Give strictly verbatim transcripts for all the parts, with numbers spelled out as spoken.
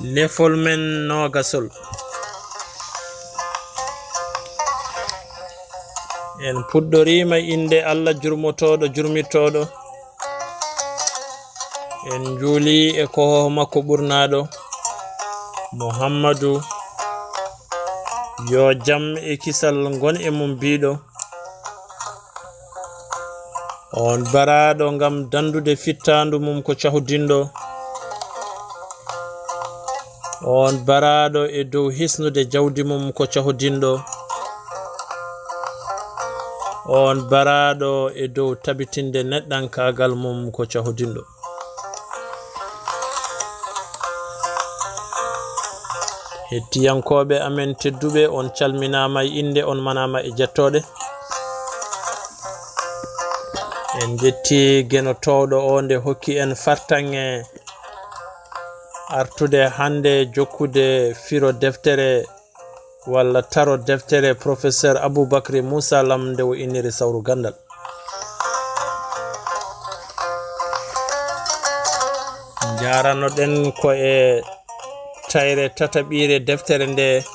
Lefol men noogasol. En puɗɗoriima innde Allah jurmotooɗo, jurmitooɗo. En njuuli e koho makko ɓurnaaɗo, Muhammadu, yo jam e kisal ngon e mum, biiɗo. On baraaɗo ngam dandude fittaandu mum ko cahudinɗo. On baraaɗo e dow hisnude jawdi mum ko cahudinɗo. On baraaɗo e dow tabitinde neɗɗankaagal mum ko cahudinɗo. Hettiyankooɓe amen tedduɓe, on calminaama e innde, on manaama e jettooɗe. En njetti Geno Toowɗo o nde hokki en fartaŋŋe artude hannde jokkude firo deftere walla taro deftere Professeur Aboubacry Moussa Lam nde o inniri Sawru Ganndal. Njaaranoɗen ko e tayre tataɓiire deftere nde,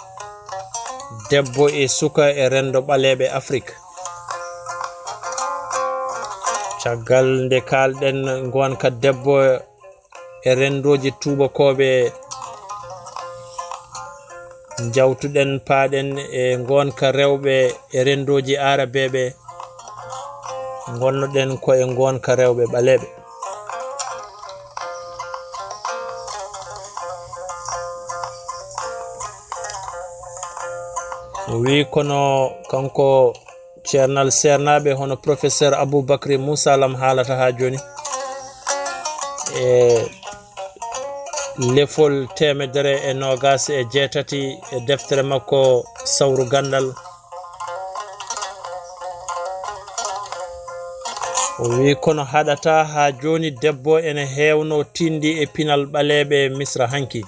Debbo e suka e renndo ɓaleeɓe Afrik. Caggal nde kaalɗen ngonka debbo e renndooji tuubakooɓe, njawtuɗen, paaɗen e ngonka rewɓe e renndooji aarabeeɓe, ngonnoɗen ko e ngonka rewɓe ɓaleeɓe. O wi, kono kanko ceernal seernaaɓe, hono Professeur Aboubacry Moussa Lam haalata haa jooni, e lefol teemedere e noogaas e jeetati e deftere makko Sawru Ganndal. O wi, kono haɗata haa jooni debbo ene heewno tindi e pinal ɓaleeɓe Misra hanki.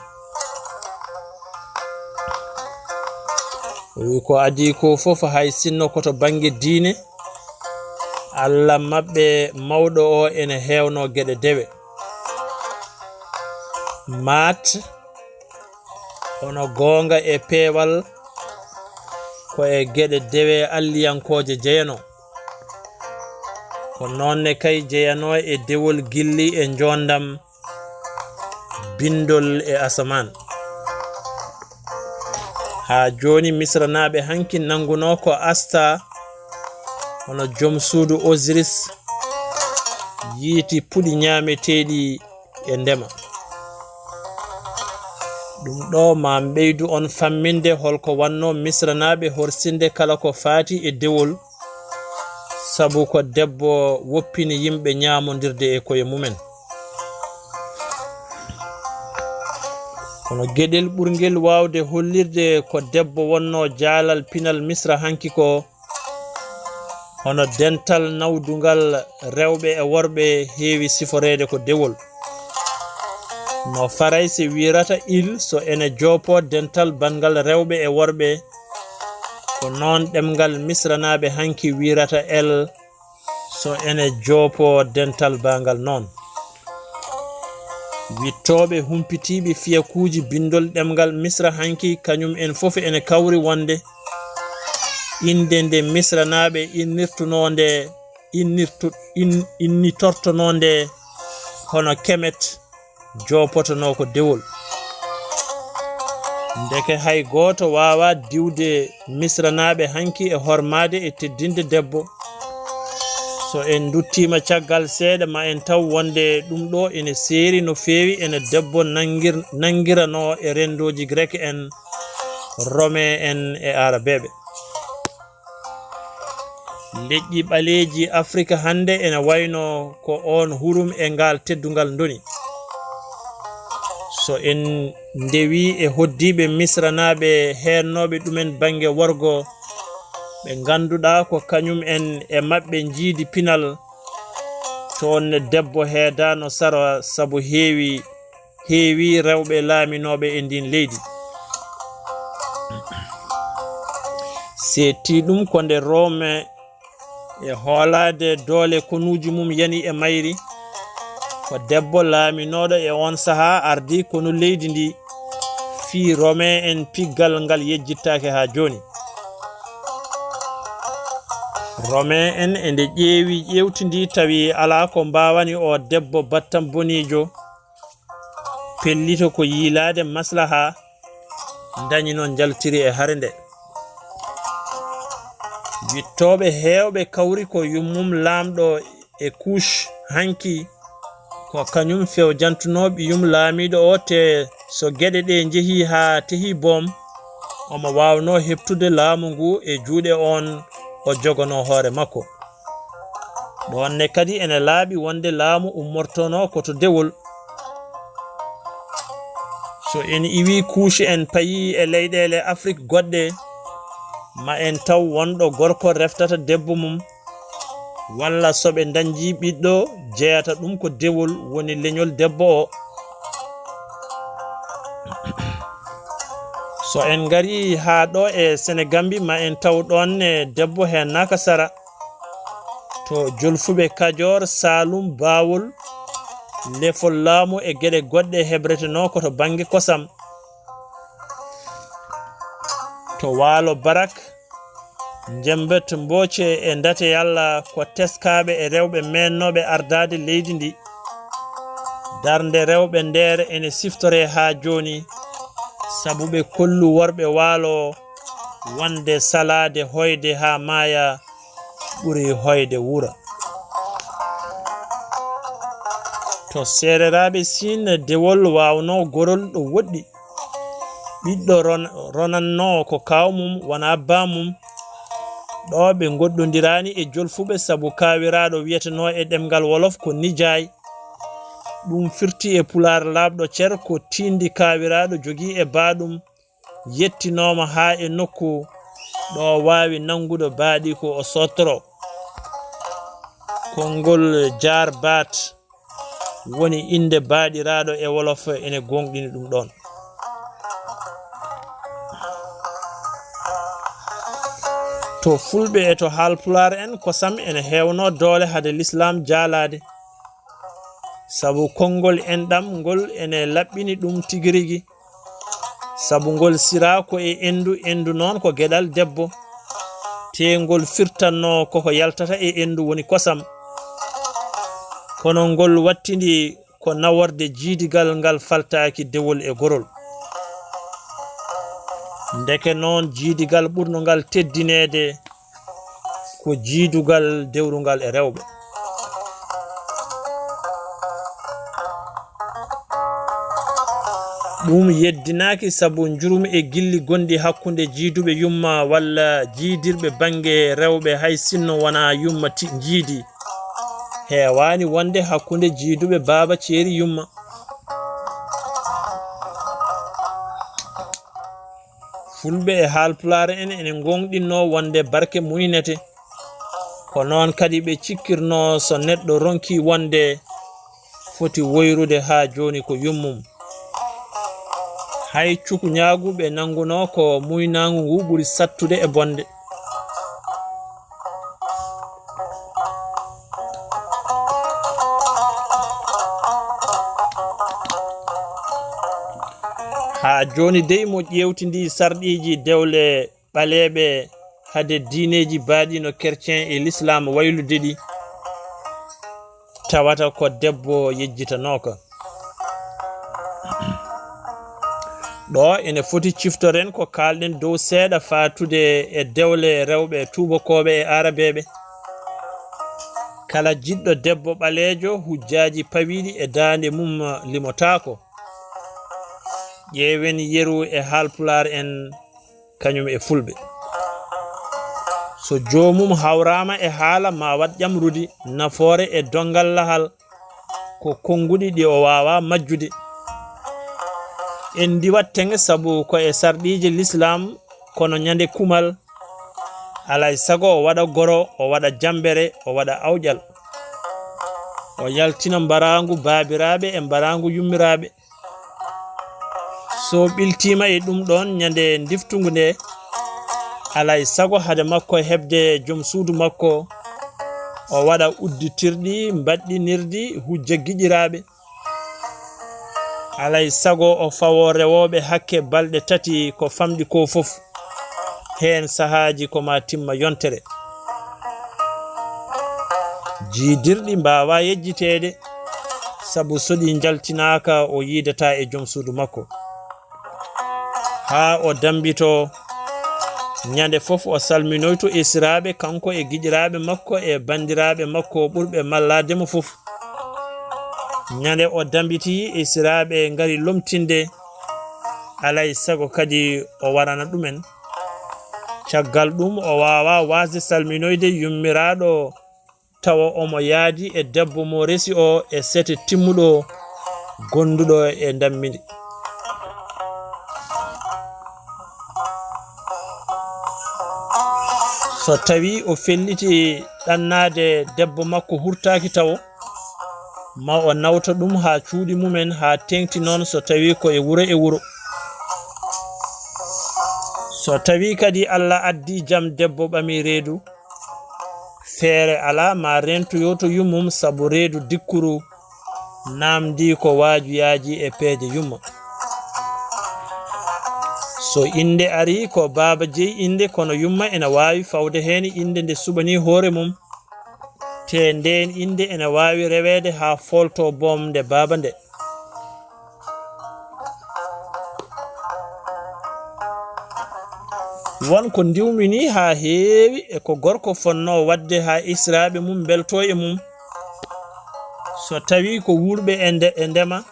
O wi, ko adii ko fof, hay sinno ko to bannge diine, Allah maɓɓe mawɗo o ene heewno geɗe dewe. Maat, hono goonga e peewal, ko e geɗe dewe alliyankooje jeyano. Ko noon ne kay jeyano e dewol gilli e njoondam, binndol e asamaan. Haa jooni, Misranaaɓe hanki nanngunoo ko Asta, hono jom suudu Osiris, yiyti puɗi ñaameteeɗi e ndema. Ɗum ɗo maa ɓeydu on famminde holko wannoo Misranaaɓe horsinde kala ko faati e dewol, sabu ko debbo woppini yimɓe ñaamondirde e koye mumen. Kono geɗel ɓurngel waawde hollirde ko debbo wonnoo jaalal pinal Misra hanki ko, hono dental nawdungal rewɓe e worɓe heewi siforeede ko dewol. No Farayse wiyata il, so ene joopo dental banngal rewɓe e worɓe, ko noon ɗemngal Misranaaɓe hanki wiyata el, so ene joopo dental baangal noon. Wiɗtooɓe humpitiiɓe fiyakuuji binndol ɗemngal Misra hanki, kañum en fof ene kawri wonde innde nde Misranaaɓe innirtunoo nde, innirtu-, in-, innitortonoo nde hono Kemet, joopotonoo ko dewol. Ndeke hay gooto waawaa diwde Misranaaɓe hanki e hormaade e teddinde debbo. So en nduttiima caggal seeɗa, ma en taw wonde ɗum ɗo ene seeri no feewi ene debbo nanngir-, nanngiranoo e renndooji Grek en, Rome en e Aarabeeɓe. Leƴƴi ɓaleeji Afrika hannde ene wayno ko oon hurum e ngaal teddungal ndoni. So en ndewii e hoɗdiiɓe Misranaaɓe heednooɓe ɗumen bannge worgo, ɓe ngannduɗaa ko kañum en e maɓɓe njiidi pinal, toon ne debbo heedaano sara sabu heewi heewi rewɓe laaminooɓe e ndiin leydi. Seetti ɗum ko nde Rome e hoolaade doole konuuji mum yani e mayri. Ko debbo laaminooɗo e oon sahaa ardii konu leydi ndi. fii Romain en piggal ngal yejjittaake haa jooni. Romain en e nde ƴeewi ƴeewtindi tawi alaa ko mbaawani oo debbo battam boniijo, pellito ko yiilaade maslaha, dañi noon njaltiri e hare nde. Wiɗtooɓe heewɓe kawri ko yummum laamɗo e Kuush hanki, ko kañum fewjantunoo ɓiyum laamiiɗo o, te so geɗe ɗe njehii haa tehii boom, omo waawnoo heɓtude laamu ngu e juuɗe oon o jogonoo hoore makko. Ɗoon ne kadi ene laaɓi wonde laamu ummortonoo ko to dewol. So en iwii Kuush en payii e leyɗeele Afrik goɗɗe, ma en taw wonɗo gorko reftata debbo mum, walla so ɓe ndañjii ɓiɗɗo, jeyata ɗum ko dewol woni leñol debbo o. So en ngarii haa ɗo e Senegambi, ma en taw ɗoon ne debbo heennaaka sara. To jolfuɓe Kajoor, Saalum, Baawol, lefol laamu e geɗe goɗɗe hebretenoo ko to bannge kosam. To Waalo Barak, Njembet Mbooce e Ndate Yalla ko teskaaɓe e rewɓe meennooɓe ardaade leydi ndi. Darnde rewɓe ndeer ene siftoree haa jooni, sabu ɓe kollu worɓe waalo wonde salaade hoyde haa maaya ɓuri hoyde wura. To seereraaɓe Siin, dewol waawnoo gorol ɗo woɗɗi. Ɓiɗɗo ron-, ronannoo ko kaaw mum, wonaa baamum. Ɗo ɓe ngoɗɗondiraani e jolfuɓe, sabu kaawiraaɗo wiyetenoo e ɗemngal Wolof ko nijaay. Ɗum firti e Pulaar laaɓɗo cer ko tiindi kaawiraaɗo jogii e baaɗum, yettinooma haa e nokku ɗo waawi nanngude baaɗi ko o sottoro. Konngol jaarbaat woni innde baaɗiraaɗo e Wolof, ene gooŋɗini ɗum ɗoon. To Fulɓe e to Haalpulaar en, kosam ene heewnoo doole hade Lislaam jaalaade. Sabu konngol enɗam ngol ene laɓɓini ɗum tigi rigi. Sabu ngol siraa ko e endu, endu noon ko geɗal debbo. Tee ngol firtannoo koko yaltata e endu woni kosam. Kono ngol wattindi ko naworde jiidigal ngal faltaaki dewol e gorol. Ndeke noon jiidigal ɓurnongal teddineede ko jiidugal dewrungal e rewɓe. Ɗum yeddinaaki sabu njurum e gilli gonɗi hakkunde jiiduɓe yumma walla jiidirɓe bannge rewɓe, hay sinno wonaa yumma ti-, jiidi. Heewaani wonde hakkunde jiiduɓe baaba ceeri yumma. Fulɓe e Haalpulaar en ene ngooŋɗinnoo wonde barke muynete. Ko noon kadi ɓe cikkirnoo so neɗɗo ronkii wonde foti woyrude haa jooni ko yummum. Hay cukuñaagu ɓe nanngunoo ko muynaangu ngu ɓuri sattude e bonde. Haa jooni dey mo ƴeewtindii sarɗiiji dewle ɓaleeɓe hade diineeji baaɗi no kercen e Lislaam waylude ɗi, tawata ko debbo yejjitanooka. Ɗo ene foti ciftoren ko kaalɗen dow seeɗa faatude e dewle rewɓe tuubakooɓe e aarabeeɓe. Kala jiɗɗo debbo ɓaleejo, hujjaaji pawiiɗi e daande mum limotaako. Ƴeewen yeru e Haalpulaar en kañum e Fulɓe. So joomum hawraama e haala, ma waɗ ƴamrudi, nafoore e donngal lahal, ko konnguɗi ɗi o waawaa majjude. En ndiwat teŋe sabu ko e sarɗiije Lislaam, kono ñande kumal, alay sago o waɗa goro, o waɗa jammbere, o waɗa awƴal. O yaltina mbaraangu baabiraaɓe e mbaraangu yummiraaɓe. So ɓiltiima e ɗum ɗoon ñande ndiftungu nde, alay sago hade makko heɓde joom suudu makko, o waɗa udditirɗi mbaɗɗinirɗi hujja giƴiraaɓe. Alay sago o fawoo rewooɓe hakke balɗe tati ko famɗi koo fof, heen sahaaji ko maa timma yontere. Jiydirɗi mbaawaa yejjiteede, sabu so ɗi njaltinaaka o yiidataa e jom suudu makko. Haa o dammbitoo, ñande fof o salminoyto esiraaɓe, kanko e giƴiraaɓe makko e banndiraaɓe makko ɓurɓe mallaade mo fof. Ñande o dammbitii, esiraaɓe ngari lomtinde, alay sago kadi o warana ɗumen. Caggal ɗum o waawaa waasde salminoyde yummiraaɗo tawa omo yaadi e debbo mo resi o e sete timmuɗo gonduɗo e ndammidi. So tawi o felliti ɗannaade debbo makko hurtaaki tawo, ma o nawta ɗum haa cuuɗi mumen haa teeŋti noon so tawi ko e wuro e wuro. So tawi kadi Allah addi jam debbo ɓami reedu, feere alaa ma rentoyo to yummum sabu reedu dikkuru naamndi ko waajuyaaji e peeje yumma. So innde ari ko baaba jeyi innde kono yumma ena waawi fawde heen innde nde suɓanii hoore mum, te ndeen innde ene waawi reweede haa foolto boom nde baaba nde. Won ko ndiwmi nii haa heewi e ko gorko fotnoo waɗde haa esiraaɓe mum mbeltoo e mum. So tawii ko wuurɓe e nde-, e ndema,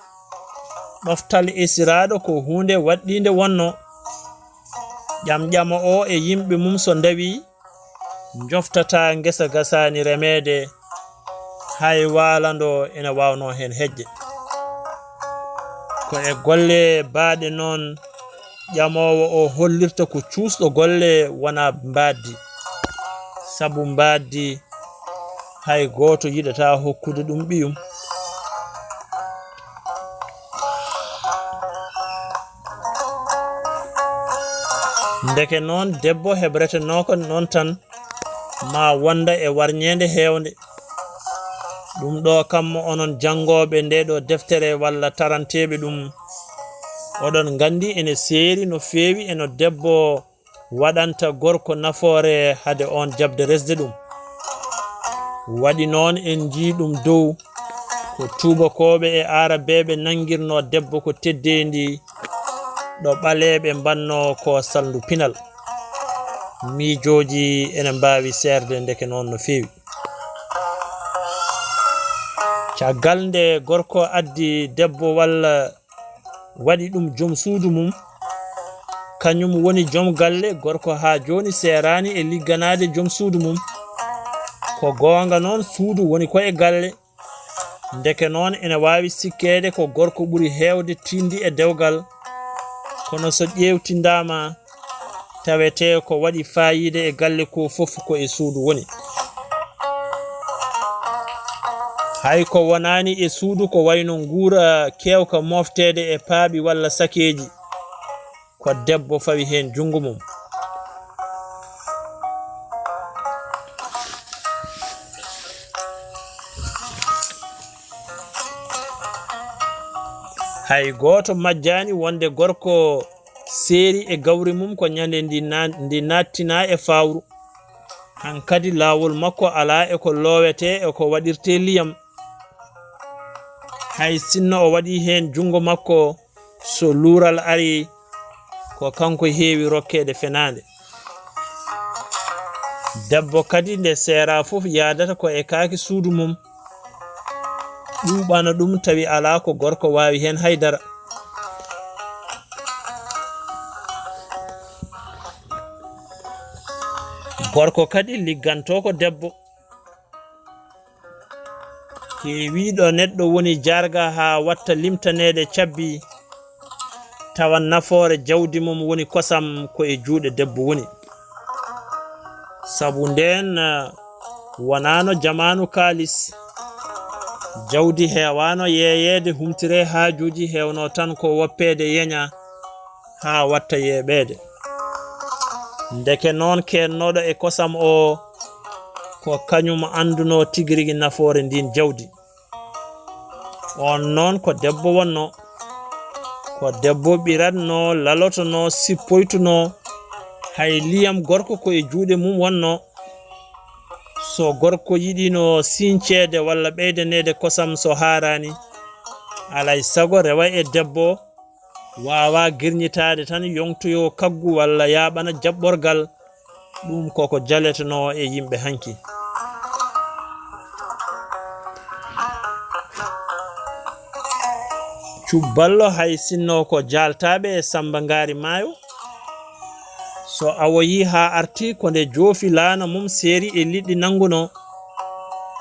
ɗoftal esiraaɗo ko huunde waɗɗiinde wonnoo. Ƴamƴamo o e yimɓe mum so ndawii, njoftataa ngesa gasaani remeede, hay waalando ene waawnoo heen hejje. Ko e golle baaɗe noon ƴamoowo o hollirta ko cuusɗo golle wonaa mbaaddi, sabu mbaaddi hay gooto yiɗataa hokkude ɗum ɓiyum. Ndeke noon, debbo hebretenooka noon tan, ma wonda e warñeende heewnde. Ɗum ɗo kammo onon janngooɓe nde ɗo deftere walla taranteeɓe ɗum, oɗon nganndi ene seeri no feewi e no debbo waɗanta gorko nafoore hade oon jaɓde resde ɗum. Waɗi noon en njii ɗum dow ko tuubakooɓe e aarabeeɓe nanngirnoo debbo ko teddeendi ɗo ɓaleeɓe mbannoo ko salndu pinal. Miijooji ene mbaawi seerde ndeke noon no feewi. Caggal nde gorko addi debbo walla waɗi ɗum jom suudu mum, kañum woni jom galle, gorko haa jooni seeraani e ligganaade jom suudu mum. Ko goonga noon, suudu woni ko e galle. Ndeke noon, ene waawi sikkeede ko gorko ɓuri heewde tinndi e dewgal, kono so ƴeewtindaama, tawetee ko waɗi faayiida e galle ko fof ko e suudu woni. Hay ko wonaani e suudu ko wayno nguura keewka moofteede e paaɓi walla sakeeji, ko debbo fawi heen junngo mum. Hay gooto majjaani wonde gorko seeri e gawri mum ko ñande ndi na-, ndi naattinaa e fawru. Hankadi laawol makko alaa e ko loowetee e ko waɗirtee liyam. Hay sinno o waɗii heen junngo makko, so luural arii, ko kanko heewi rokkeede fenaande. Debbo kadi nde seeraa fof yaadata ko e kaaki suudu mum, ɓuuɓana ɗum tawi alaa ko gorko waawi heen hay dara. Gorko kadi liggantoo ko debbo. Heewiiɗo neɗɗo woni jaarga haa watta limtaneede cabbi, tawa nafoore jawdi mum woni kosam ko e juuɗe debbo woni. Sabu ndeen, eh, wonaano jamaanu kaalis, jawdi heewaano yeeyeede, humtire haajuuji heewno tan ko woppeede yeña haa watta yeeɓeede. Ndeke noon keennooɗo e kosam o, ko kañum anndunoo tigi rigi nafoore ndiin jawdi. Oon noon ko debbo wonnoo. Ko debbo ɓiratno, lalotono, sippoytuno, hay liyam gorko ko e juuɗe mum wonno. So gorko yiɗino sinceede walla ɓeydaneede kosam so haaraani, alay sago rewa e debbo, waawa girñitaade tan yontoyoo kaggu walla yaaɓana jaɓɓorgal. Ɗum koko jaletenoo e yimɓe hanki. Cubballo hay sinno ko jaaltaaɓe e Samba Ngaari Maayo, so awoyii haa artii ko nde joofi laana mum seeri e liɗɗi nanngunoo,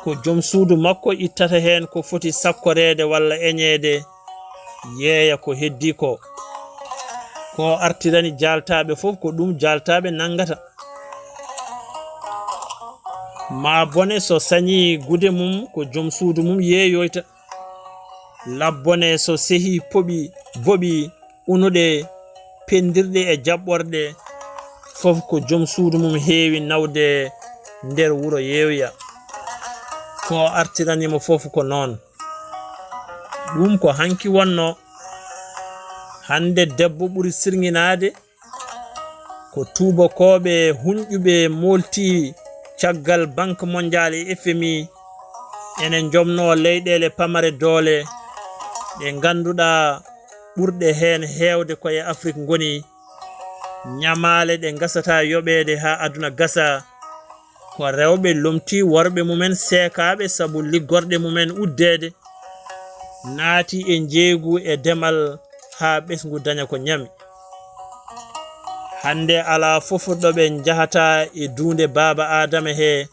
ko jom suudu makko ittata heen ko foti sakkoreede walla eñeede, yeeya ko heddii ko. Ko artirani jaaltaaɓe fof ko ɗum jaaltaaɓe nanngata. Maa bone so sañii gude mum ko jom suudu mum yeeyoyta. Labbone so sehii poɓi, boɓi, unuɗe, penndirɗe e jaɓɓorɗe, fof ko jom suudu mum heewi nawde nder wuro yeeyoya. Ko artirani mo fof ko noon. Ɗum ko hanki wonno. Hannde debbo ɓuri sirŋinaade. Ko tuubakooɓe hunƴuɓe moolti caggal Banque Mondiale e F M I ene njomnoo leyɗeele pamare doole ɗe ngannduɗaa ɓurɗe heen heewde ko e Afrik ngoni. Ñamaale ɗe ngasataa yoɓeede haa aduna gasa. Ko rewɓe lomtii worɓe mumen seekaaɓe sabu liggorɗe mumen uddeede, naati e njeeygu e demal haa ɓesngu daña ko ñami. Hannde alaa fof ɗo ɓe njahata e duunde baaba Aadama he,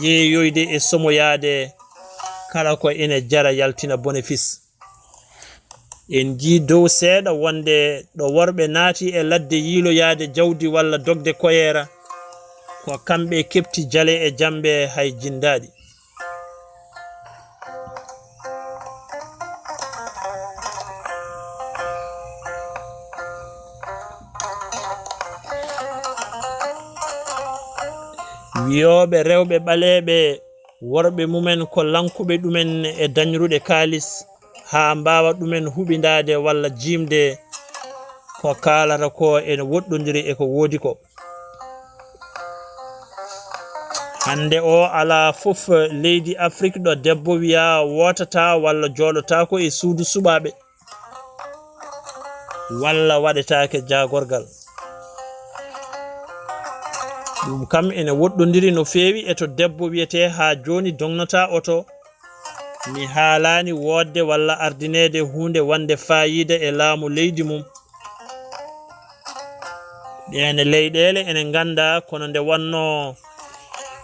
yeeyoyde e somoyaade, kala ko ene jara yaltina bonefis. En njii dow seeɗa wonde ɗo worɓe naati e ladde yiiloyaade jawdi walla dogde koyeera, ko kamɓe keɓti jale e jamɓe hay jinndaaɗi. Wiyooɓe rewɓe ɓaleeɓe, worɓe mumen ko lankuɓe ɗumen e dañrude kaalis, haa mbaawa ɗumen huɓindaade walla jiimde, ko kaalata ko ene woɗɗondiri e ko woodi ko. Hannde o, alaa fof leydi Afrik ɗo debbo wiya wootataa walla jooɗotaako e suudu suɓaaɓe, walla waɗetaake jaagorgal. Ɗum kam ene woɗɗondiri no feewi e to debbo wiyetee haa jooni dognotaa oto. Mi haalaani woodde walla ardineede huunde wonde faayiida e laamu leydi mum. Ɗeene leyɗeele ene nganndaa, kono nde wonnoo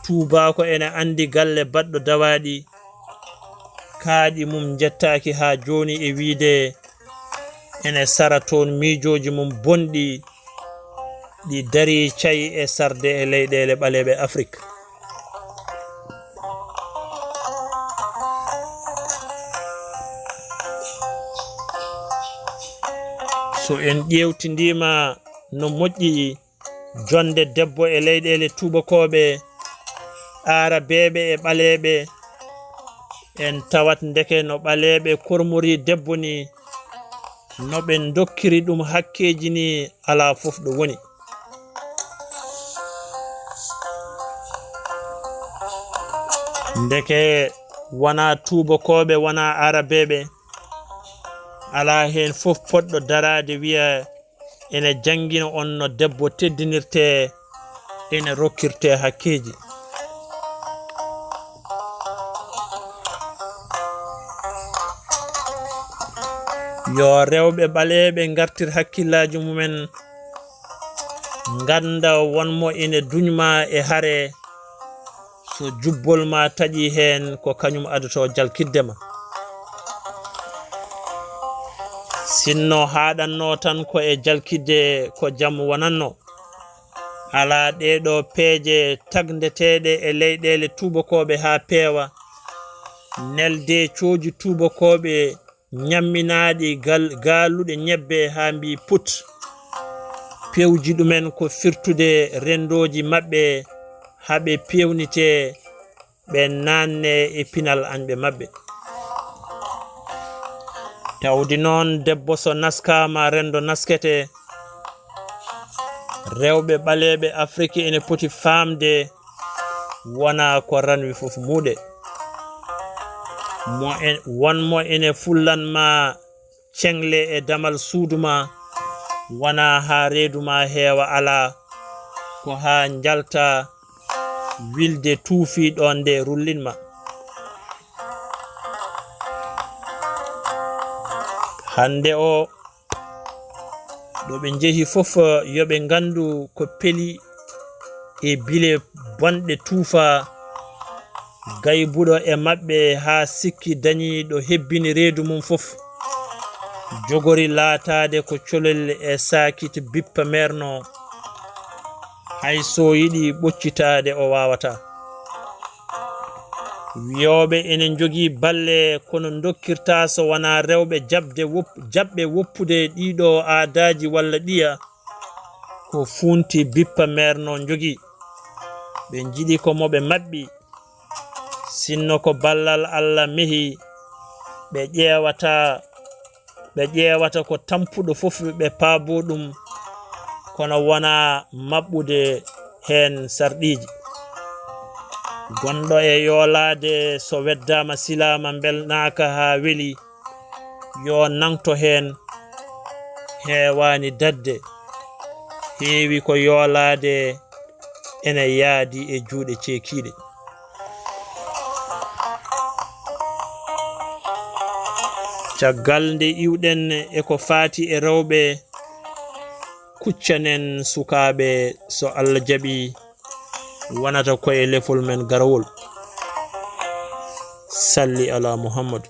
tuubaako ene anndi galle baɗɗo dawaaɗi, kaaɗi mum njettaaki haa jooni e wiyde ene sara toon miijooji mum bonɗi, ɗi darii cay e sarde e leyɗeele ɓaleeɓe Afrik. So en ƴeewtindiima no moƴƴi, jonnde debbo e leyɗeele tuubakooɓe, aarabeeɓe e ɓaleeɓe, en tawat ndeke no ɓaleeɓe kormori debbo ni, no ɓe ndokkiri ɗum hakkeeji ni, alaa fof ɗo woni. Ndeke wonaa tuubakooɓe, wonaa aarabeeɓe, alaa heen fof potɗo daraade wiya ene janngina on no debbo teddinirtee, ene rokkirtee hakkeeji. Yo rewɓe ɓaleeɓe ngartir hakkillaaji mumen, ngannda won mo ene duñma e hare, so jubbol ma taƴi heen, ko kañum adotoo jalkitde ma. Sinno haaɗanno tan ko e jalkitde, ko jam wonanno. Alaa ɗee ɗoo peeje tagdeteeɗe e leyɗeele tuubakooɓe haa peewa, nelde cooji tuubakooɓe ñamminaaɗi gal-, gaaluɗe ñebbe haa mbii put. Pewji ɗumen ko firtude renndooji maɓɓe haa ɓe peewnitee, ɓe naanne e pinal añɓe maɓɓe. Tawdi noon, debbo so naskaama, renndo naskete. Rewɓe ɓaleeɓe Afiriki ene poti faamde wonaa ko ranwi fof muuɗe. Mo en, won mo ene fullan ma ceŋle e damal suudu ma, wonaa haa reedu ma heewa, alaa, ko haa njalta wilde tuufi ɗoon nde rullin ma. Hannde o, ɗo ɓe njehi fof, yo ɓe nganndu ko peli e bile bonɗe tuufa. Gaybuɗo e maɓɓe haa sikki dañi ɗo hebbini reedu mum fof, jogori laataade ko colel e saakit bippa meerno. Hay so yiɗi ɓoccitaade, o waawataa. Wiyooɓe ene njogii balle, kono ndokkirtaa so wonaa rewɓe jaɓde wop-, jaɓɓe woppude ɗiɗo aadaaji walla ɗiya ko fuunti bippa meerno njogii. Ɓe njiɗi ko mo ɓe maɓɓi. Sinno ko ballal Alla mehi, ɓe ƴeewata, ɓe ƴeewata ko tampuɗo fof, ɓe paabo ɗum, kono wonaa maɓɓude heen sarɗiiji. Gonɗo e yoolaade, so weddaama, silaama, mbelnaaka haa weli, yo nangto heen, heewaani daɗde, heewi ko yoolaade, ene yaadi e juuɗe ceekiiɗe. Caggal nde iwɗen e ko faati e rewɓe, kuccanen sukaaɓe, so Alla jaɓi, wonata ko e lefol men garawol. Salli ala Muhammadu.